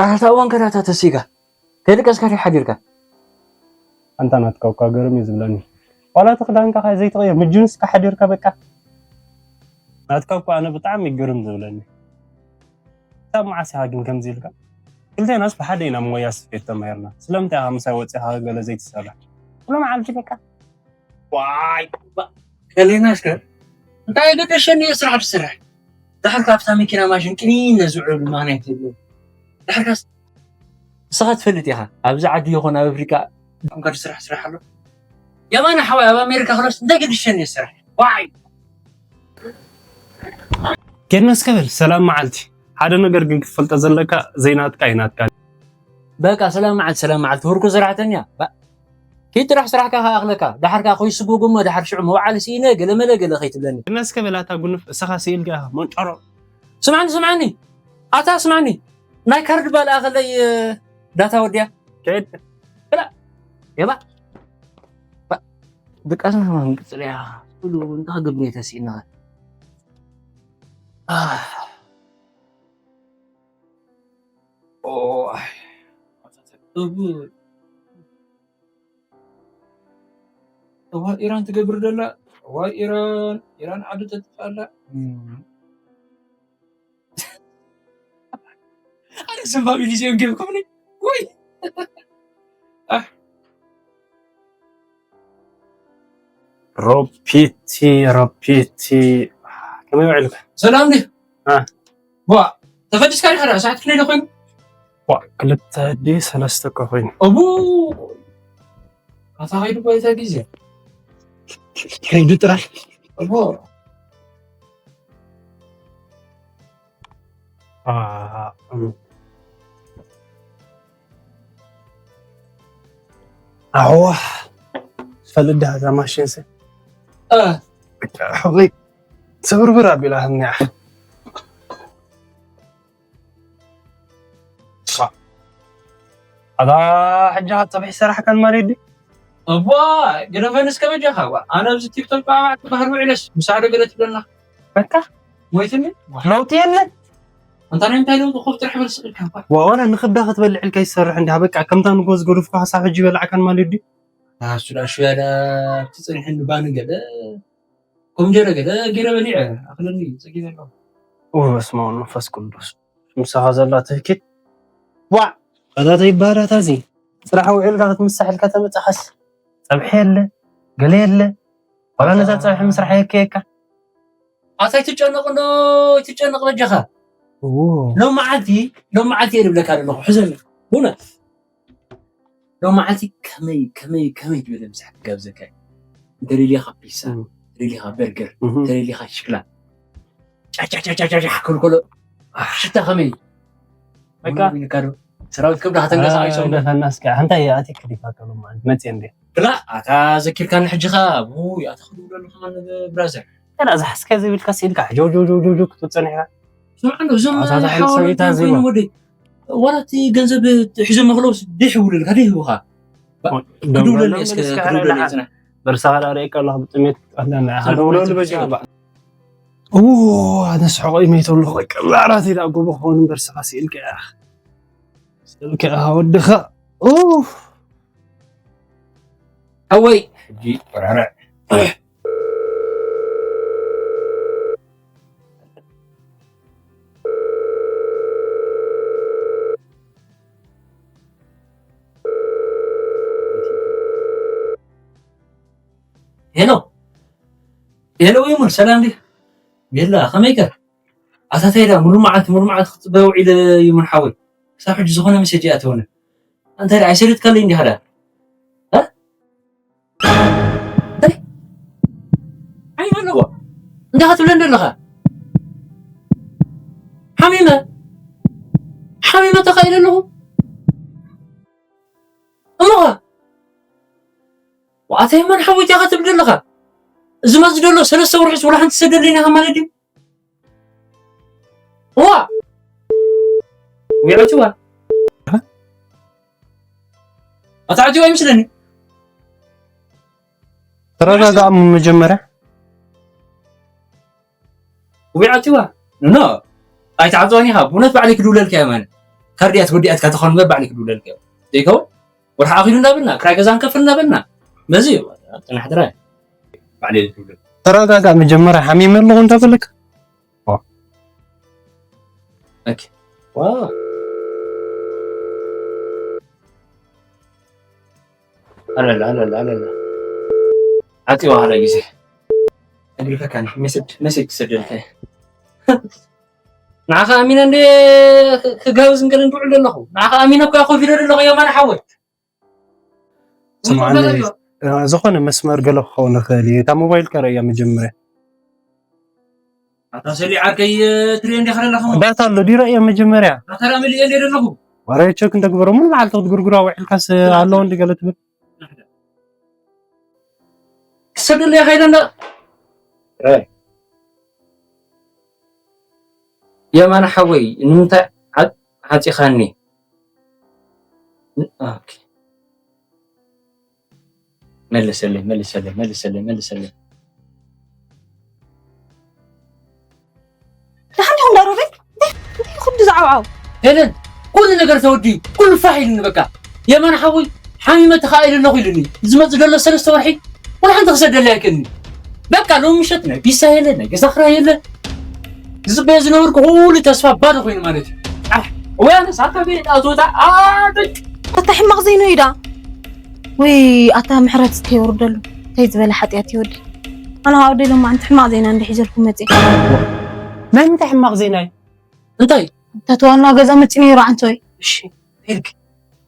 ኣታ እዋን ከዳታ ተሲጋ ከይደቀስካ ድዩ ሓዲርካ? ኣንታ ናትካ እኳ ገርም እዩ ዝብለኒ። ዋላ እቲ ክዳንካ ከ ዘይትቕይር፣ ምጅንስካ ሓዲርካ በቃ። ናትካ እኳ ኣነ ብጣዕሚ እዩ ግርም ዝብለኒ። ክሳብ መዓስ ኢኻ ግን ከምዚ ኢልካ? ክልቴናስ ብሓደ ኢና ሞያ ስፌት ተማሂርና። ስለምንታይ ኢኻ ምሳይ ወጺኻ ገለ ዘይትሰርሕ? ኩሉ መዓልቲ በቃ። ዋይ፣ ባ-፣ ከሌናስ ከ እንታይ ገደሸኒ እየ ስራሕ ትሰርሕ? ድሓር ካብታ መኪና ማሽን ቅኒነ ዝውዕሉ ማን ኣይትብሉ። ድሓር ካስ ንስኻ ትፈልጥ ኢኻ፣ ኣብዚ ዓዲ ይኹን ኣብ ኣፍሪቃ እምበር ስራሕ ስራሕ ኣሎ። የማነ ሓወይ ኣብ ኣሜሪካ ክሎስ እንታይ ገደሸኒ እየ ስራሕ? ዋይ። ኬድነስ ከብል ሰላም መዓልቲ። ሓደ ነገር ግን ክትፈልጦ ዘለካ ዘይናትካ ኣይናትካ። በቃ ሰላም መዓልቲ፣ ሰላም መዓልቲ። ህርኩ ሰራሕተኛ። ባ-፣ ኪድ ጥራሕ ስራሕካ ከኣኽለካ። ደሓር ከኣ ኮይስጉጉ እሞ ደሓር ሽዑ መውዓሊ ስኢነ ገለመለ ገለ ከይትብለኒ። ነስከ በላታ ጉንፍ እሰኻ ስኢልካ ኢኻ መንጨሮ። ስምዓኒ፣ ስምዓኒ። ኣታ ስምዓኒ። ናይ ካርድ ባልኣ ከለይ፣ እ፣ ዳታ ወዲያ። ከይድ። ብላ። የባ። ባ-፣ ድቃስና ከማን ቅጽል እያ። ኩሉ እንታይ ክገብር እየ ተስኢና። ኣህ። ኦይ። እቡ-፣ እዋ ኢራን ትገብር ደላ፣ እዋ ኢራን፣ ኢራን ዓዲ ተጥፍእ ኣላ። እም። ኣነ ዘንባቢ ሊዝዮም ጌርኩምኒ። ወይ። ኣህ። ሮፒቲ፣ ሮፒቲ። ከመይ ውዒልካ? ሰላም ድዩ? አ። ዋ፣ ተፈዲስካ ዲኻ? ሰዓት ክንደይ ዶ ኮይኑ? ዋ፣ ክልተ ድዩ ሰለስተ እኮ ኮይኑ። እቡ፣ ኣታ ኸይዱ እኮ እቲ ግዜ። ከይዱ ጥራሕ። እቡ። አ፣ እም። ኣዋ፣ ዝፈልጥ ድኣ እዛ ማሽን ሲ። እ። ሕቕለይ ስብርብር ኣቢላ እኒኣ። ሳ-፣ ኣታ ሕጂ ኸ ጸብሒ ሰራሕካን ማለት ድዩ? እዋ፣ ግደፈኒ እስከ በጃኻ። ዋ፣ ኣነ ኣብዚ ቲክቶክ ብኣባዕ ትበሃል ውዒለስ፣ ምሳዕ ዶ ገለ ትብለና? በቃ። ሞይትኒ? ለውጢ የለን። ኣንታ ናይ እንታይ ለውጢ? ኮፍ ጥራሕ በል ስቕ ኢልካ እኳ። ዋ፣ ዋላ ንኽብዳ ክትበልዕ ኢልካ ይሰርሕ እንዲያ። በቃ፣ ከምታ ንጎ ዝገደፍኩ ሓሳብ ሕጂ ይበላዕካን ማለት ድዩ? ኣሱ ዳ ሹያ ዳ ትጽንሕኒ ባኒ ገለ፣ ኮምጀረ ገለ ገይረ በሊዐ፣ ኣኽለኒ፣ ጸጊበ ኣለኹ። ኦ፣ በስመ ኣብ መንፈስ ቅዱስ። ምሳኻ ዘላ ትህኪት። ዋ፣ ኣታ ተይባዳ ታዚ። ስራሕ ውዒልካ ክትምሳሕ ኢልካ ተመጻኻስ። ጸብሒ የለ፣ ገለ የለ። ዋላ ነዛ ጸብሒ ምስራሕ የከየካ። ኣታ ኣይትጨነቕ እንዶ፣ ኣይትጨነቕ በጃኻ። እዎ። ሎም መዓልቲ፣ ሎም መዓልቲ እየ ዝብለካ ዘለኹ፣ ሕዘኒ። ብእውነት። ሎም መዓልቲ ከመይ፣ ከመይ፣ ከመይ ዝበለ ምሳሕ ክጋብዘካ እየ። እንተደሊኻ ፒሳ፣ እም። እንተደሊኻ በርገር፣ እም። እንተደሊኻ ሽክላ። ጫጫጫጫጫ ክብል ከሎ፣ ኣህ፣ ሽታ ከመይ እዩ? በቃ። ቡና ኢልካ ዶ? ሰራዊት ከብዳ ከተንቀሳቒሶም። ኣይ፣ ደፈና እስኪ፣ ሓንታ እየ ኣቲክ ዲካ ከሎ ማለት መጽየ እንዴ? ክላ፣ ኣታ ዘኪርካኒ ሕጂ ኸኣ፣ ውይ፣ ኣታ ክድውለሉ ከማን ብራዘር። ገና ዝሓዝካዮ ዘይብልካ ስኢልካ፣ ጀው፣ ጀው፣ ጀው፣ ጀው፣ ጀው ክትብል ጸኒሕካ። ስምዓ እንዶ፣ እዞም ኣታ፣ እታ ሓንቲ ሓወልቲ ሰበይታ ኮይኖም ዝብሎ። ወደይ፣ ዋላ እቲ ገንዘብ ሒዞም መኽለውስ ደይ ይብሉልካ፣ ደይ ይህቡኻ። ባ-፣ ወ-፣ ክድውለሉ ደውለሎም እስከ፣ እስከ ክድውለሉ ደሓን። ይጽናሕ። በርሳኻ ደኣ ርእየካ ኣለኹ ብጥሜት ቀለና። ስራሕ ክድውለሉ ቤት በጃ። ስራሕ። እዎ፣ ኣነ ስሕቆ ይመይተ ኣለኹ። በቃ፣ ብዓራት ኢላ ጎቦ ክኸውን እምበር ስኻ ስኢልካ ኢኻ። ስኢልካ ኢኻ ወድኻ። ኡፍ። ሓወይ፣ ሕጂ ወራረ። ሄሎ። ሄሎ፣ ይሙን፣ ሰላም ድዩ? ቤላ፣ ከመይ ከ? ኣታ እንታይ ደኣ፣ ሙሉ መዓልቲ፣ ሙሉ መዓልቲ ክትጽበ ውዒለ ይሙን ሓወይ። ክሳብ ሕጂ ዝኾነ መሴጅ ኣይኣተወንን። እንታይ ደኣ፣ ኣይሰሊጥካለይ እንዲኻ ደኣ? እ? እንታይ? ዓይኒ ኣለዎ። እንታይ ክትብለኒ ዘለኻ? ሓሚመ። ሓሚመ ተኻኢለ ኣለኹ። እሞኸ? ወኣተይ መን ሓወይ እንታይ ክትብል ዘለኻ? እዚ መዚ ዘሎ ሰለስተ ወርሒስ ወላ ሓንቲ ሰደለይና ኢኻ ማለት ድዩ? እዋ! ውዒዕትዋ። ኣታ ዓትዋ ይመስለኒ። ተረጋጋእ መጀመርያ። ውዒዕትዋ። ኖ፣ ኖ። ኣይትዓጽዋን ኢኻ። ብእውነት ባዕለይ ክድውለልካ እየ ማለት። ታርድያት ወዲኣትካ ተኾን እምበር ባዕለይ ክድውለልካ እየ። ዘይከውን ወርሒ ኣኺሉ እንዳበልና ክራይ ገዛ ንከፍል እንዳበልና መዚ እዩ። ጽናሕ ጥራይ ባዕለይ ዝድውለል። ተረጋጋ። መጀመርያ ሓሚመ ኣለኹ እንዳበለካ ኦኬ። ዋው። ኣለላ ኣለላ ኣለላ። ዓፂዋ ሓደ ግዜ ኣግሪፈካኒ ሜሴጅ ሜሴጅ ክሰደልካ እየ። ንዓኻ ኣሚነ እንደ ክጋብዝ እንገለ እንድውዕል ዘለኹ ንዓኻ ኣሚነ እኮ ኮፍ ኢለ ዘለኹ የማነ ሓወይ። ስምዓኒ፣ ዝኾነ መስመር ገለ ክኸውን ይኽእል እዩ። እታ ሞባይል ከረእያ መጀመርያ። ኣታ ሰሊ ዓርከይ ትሪኦ እንዲኻ ዘለኻ እሞ። ዳታ ኣሎ ድዩ? ረእያ መጀመርያ። ኣታ ዳኣ መሊኤ እንደ ዘለኹ። ዋረ ቸክ እንተግበሮ ሙሉ መዓልቲ ክትጉርጉራ ውዒልካስ ኣለዎ እንዲ ገለ ትብል። ክሰደለይ ከይደ እንዳ የማነ ሓወይ ንምንታይ ዓ- ዓፂኻኒ? ን- ኦኬ። መልሰለይ መልሰለይ መልሰለይ መልሰለይ። ደሓን ዲኹም ዳሮቤ? እንታይ ኩሉ ዝዓውዓው? ሄለን ኩሉ ነገር ተወዲኡ ኩሉ ፋሕ ኢሉኒ በቃ። የማነ ሓወይ ሓሚመ ተኻኢለ ኣለኹ ኢሉኒ። ዝመፅእ ዘሎ ሰለስተ ወርሒ ወላ ሓንቲ ክሰደለይ ኣይክእልኒ። በቃ ሎሚ ምሸት ናይ ቢሳ የለ ናይ ገዛ ክራይ የለ። ዝፅበዮ ዝነበርኩ ኩሉ ተስፋ ባዶ ኮይኑ ማለት እዩ። ኣሕ፣ ወይ ኣነስ ኣታ ቤት ኣትወታ ኣደግ ኣታ ሕማቕ ዘይኑ ኢዳ ወይ ኣታ ምሕረት እስከ ይወርደሉ። እንታይ ዝበለ ሓጢኣት ይወዲ? ኣነ ካብ ወደይ ሎማዓንቲ ሕማቕ ዜና እንዲ ሒዘልኩም መፅእ። ናይ ምንታይ ሕማቕ ዜና እዩ? እንታይ እታ ተዋና ገዛ መፂ ነይሩ ዓንቶይ። እሺ ሄድክ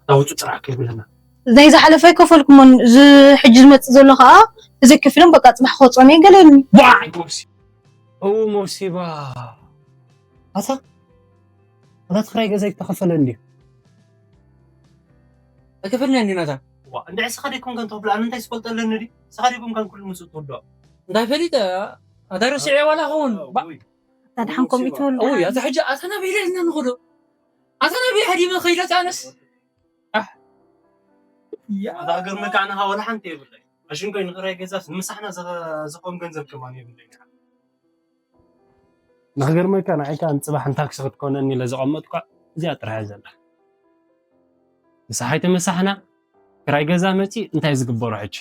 ኣውፁ ጥራሕ ከይብለና ናይ ዝሓለፈ ኣይከፈልኩሞን። እዚ ሕጂ ዝመፅእ ዘሎ ከዓ እዚ ክፍልን በቃ ፅባሕ ክወፅኦም እየ ገለ ኢሉኒ። ዋይ ጎብሲ ኦ ሞሲባ። ኣታ ኣታ ክራይ ገዛ ይተኸፈለ እንዲ ኣይከፈልናን ዲና እታ ዋ እንድዒ ስኻ ደይኮንካን ትኽፍል ኣነ እንታይ ስፈልጦ ኣለኒ ድዩ? ስኻ ደይኮንካን ኩሉ ምፅእ ትወድኦ እንታይ ፈሊጠ ኣታ ረሲዐ ዋላ ኸውን ኣታ ድሓን ከምኡ ይትበሉ ኦይ ኣታ ሕጂ ኣታ ናበይ ኢለ ኢልና ንኸዶ ኣታ ናበይ ሓዲመ ኸይደት ኣነስ ኣታ ሃገር መካዕንኻ ወላ ሓንቲ የብለይ ኣሽንኮይ ንኽራይ ገዛስ ንምሳሕና ዝኸውን ገንዘብ ከማን የብለይ ንኽገርመካ ንዓይካ ንፅባሕ ንታክሲ ክትኮነኒ ኢለ ዘቐመጥኳ እዚኣ ጥራሕ እያ ዘላ። ምሳሕ ኣይተመሳሕና ክራይ ገዛ መፂ እንታይ ዝግበሮ ሕጂ?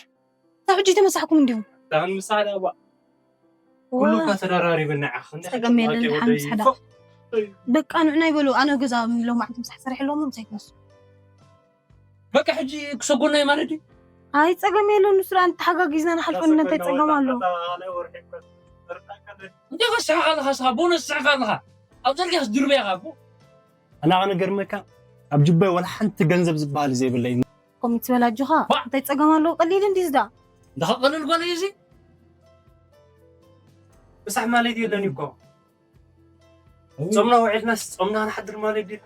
ካብ ሕጂ ተመሳሕኩም እንዲኹም ዳን ምሳሕ ዳባ ኩሉ እኳ ተደራሪበ ንዓኽ እንታይ ፀገም የለን ወደይ ሓምስ ሓዳ በቃ ንዕና ይበሉ ኣነ ገዛ ሎማዕንቲ ምሳሕ ሰሪሕ ኣለዎም ምሳይ ክመስ በቃ ሕጂ ክሰጎና እዩ ማለት እዩ ኣይ ፀገም የለን ንሱ ደኣ ተሓጋጊዝና ንሓልፈሉ እንታይ ፀገም ኣሎ እንታይ ከስሕኻ ኣለኻ ስኻ ቦነስ ስሕኻ ኣለኻ ኣብ ዘርጊ ክስድርበያ ካብ ኣና ክነገርመካ ኣብ ጅባይ ወላ ሓንቲ ገንዘብ ዝበሃል ዘይብለይ ኮሚት ዝበላ ኣጆኻ እንታይ ፀገም ኣለዎ ቀሊል እንዲ ዝዳ እንዳኸቐልል ጓል እዩ እዚ ምሳሕ ማለት የለን እኮ ጾምና ውዒልናስ ጾምና ንሓድር ማለት ድዩ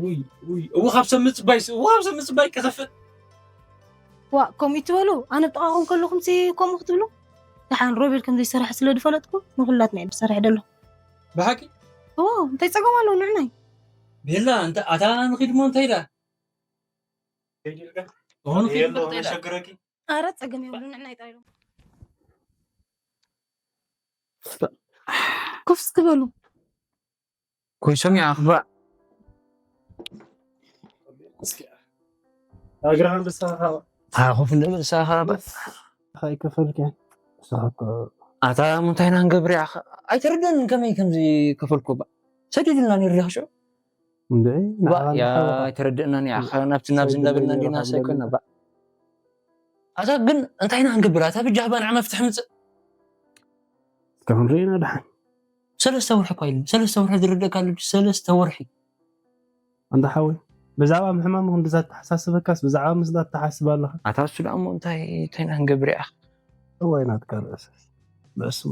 ውይ ውይ እው ካብ ሰብ ምፅባይ እው ካብ ሰብ ምፅባይ ክኸፍእ ዋ ከምኡ ትበሉ ኣነ ብጥቓኹም ከለኹም ሲ ከምኡ ክትብሉ ደሓን ሮቤል ከም ዘይሰርሐ ስለ ዝፈለጥኩ ንኩላትና እየ ዝሰርሕ ደሎ ብሓቂ እዎ እንታይ ፀገም ኣለዎ ንዕናይ ቤላ እንተ ኣታ ንኺድ ሞ እንታይ ኢላ ዝኾኑ የሎ ነሸግረኪ ኣረ ፀገም የብሉ ንዕናይ ጥራይ ኮፍ እስኪ በሉ ኮይሶም ይኣኽባ እግርኻ ንስኻ ኣኹፍ ንብል ንስኻ ኣይከፈልክን ንስኻ እኮ ኣታ ምንታይ ኢና ንገብር ኢኻ ኣይተረደንን ከመይ ከምዚ ከፈልኩ ባ ሰዲድልና ነይሩ ዲኻ ሽዑ እንደ ባ ያ ኣይተረደእናን ኢኻ ናብቲ ናብዚ እንዳበልና እንዲና ሰይኮና ባ ኣታ ግን እንታይ ኢና ክንገብር ኣታ ብጃህባ ንዓ መፍትሒ ምፅእ እስካሁን ርኢና ድሓን ሰለስተ ወርሒ እኳ ኢሉኒ ሰለስተ ወርሒ ዝረደእካ ኣሎ ሰለስተ ወርሒ ኣንታ ሓወይ ብዛዕባ ምሕማም ክንዲ ዘተሓሳስበካስ ብዛዕባ ምስላ ትሓስብ ኣለኻ ኣታ እሱ ደኣ እሞ እንታይ እንታይ ኢና ክንገብር ኢኻ እዋይ ናትካ ርእስስ በስመ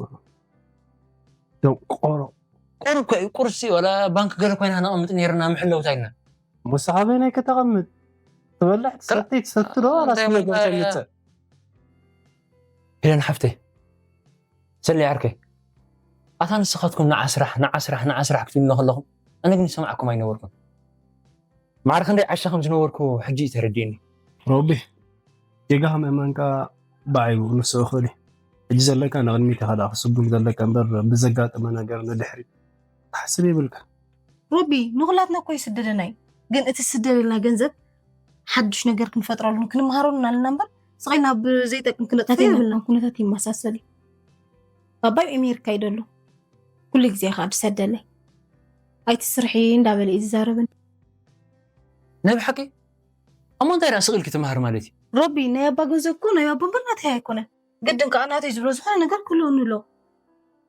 ደንቆሮ ቁር እኮ እዩ ቁርሲ ወላ ባንክ ገለ ኮይና ነቐምጥ ነይርና ምሕለውታ ኢልና ሙሳ ኣበይ ናይ ከተቐምጥ ትበልዕ ትሰቲ ትሰቲ ዶ እንታይ ራስመገ እንታይ ተምፅእ ሄለን ሓፍተይ ሰለይ ዓርከይ ኣታ ንስኻትኩም ንዓ ስራሕ ንዓ ስራሕ ንዓ ስራሕ ክትብሉና ከለኹም ኣነ ግን ይሰማዕኩም ኣይነበርኩን ማዕረ ክንደይ ዓሻ ከም ዝነበርኩ ሕጂ እዩ ተረዲእኒ ሮቢ ጌጋ ምእመንካ ብዓይቡ ንሱ እኽእል እዩ ሕጂ ዘለካ ንቕድሚት ኢኻ ደኣ ክስጉም ዘለካ እምበር ብዘጋጠመ ነገር ንድሕሪት ትሓስብ የብልካ ሮቢ፣ ንኹላትና እኮ ይስደደና እዩ። ግን እቲ ዝስደደልና ገንዘብ ሓድሽ ነገር ክንፈጥረሉን ክንመሃረሉን ኣለና እምበር፣ ስቕ ኢልና ብዘይጠቅም ክነጥፍኦ የብልና። ኩነታት ይመሳሰል እዩ። ባባይ ኣሜሪካ ይደሉ። ኩሉ ግዜ ከዓ ድሰደለይ። ኣይትስርሒ እንዳበለ እዩ ዝዛረብን። ናይ ብሓቂ? እሞ እንታይ ደኣ ስቕ ኢልኪ ትመሃር ማለት እዩ? ሮቢ፣ ናይ ኣባ ገንዘብ እኮ ናይ ኣቦ እምበር ናተይ ኣይኮነን። ግድን ከዓ ናተይ ዝብሎ ዝኾነ ነገር ክህልወኒ ኣለዎ።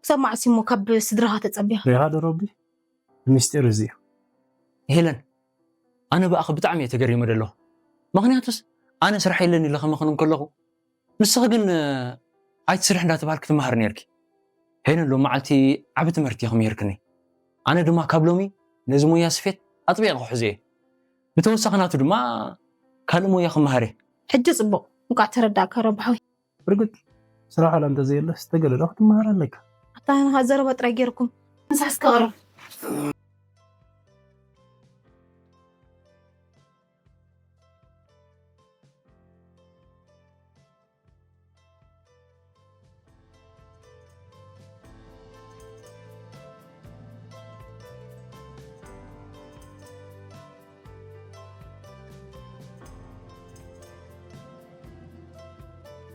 ክሳብ መዓስ እሞ ካብ ስድራኻ ተጸቢኻ? ሪኻ ዶ ሮቢ? ሚስጢር እዚ እዩ። ሄለን፣ ኣነ ብኣኺ ብጣዕሚ እየ ተገሪመ ዘለኹ። ምኽንያቱስ ኣነ ስራሕ የለን ኢለ ከመኽን ከለኹ፣ ንስኺ ግን ኣይትስርሒ እንዳተባሃልኪ ትመሃሪ ነይርኪ። ሄለን ሎም መዓልቲ ዓቢ ትምህርቲ ኢኺ ምሂርክኒ። ኣነ ድማ ካብ ሎሚ ነዚ ሞያ ስፌት ኣጥቢቐ ክሕዞ እየ። ብተወሳኺ ናቱ ድማ ካልእ ሞያ ክመሃር እየ። ሕጂ ጽቡቕ እንቋዕ ተረዳእካ ረብሓዊ። ብርግጽ ስራሕ ዋላ እንተዘየለስ ተገለ ዶ ክትመሃር ኣለካ። ኣታ ንኻ ዘረባ ጥራይ ገይርኩም ምሳሕ እስከ ቅረብ።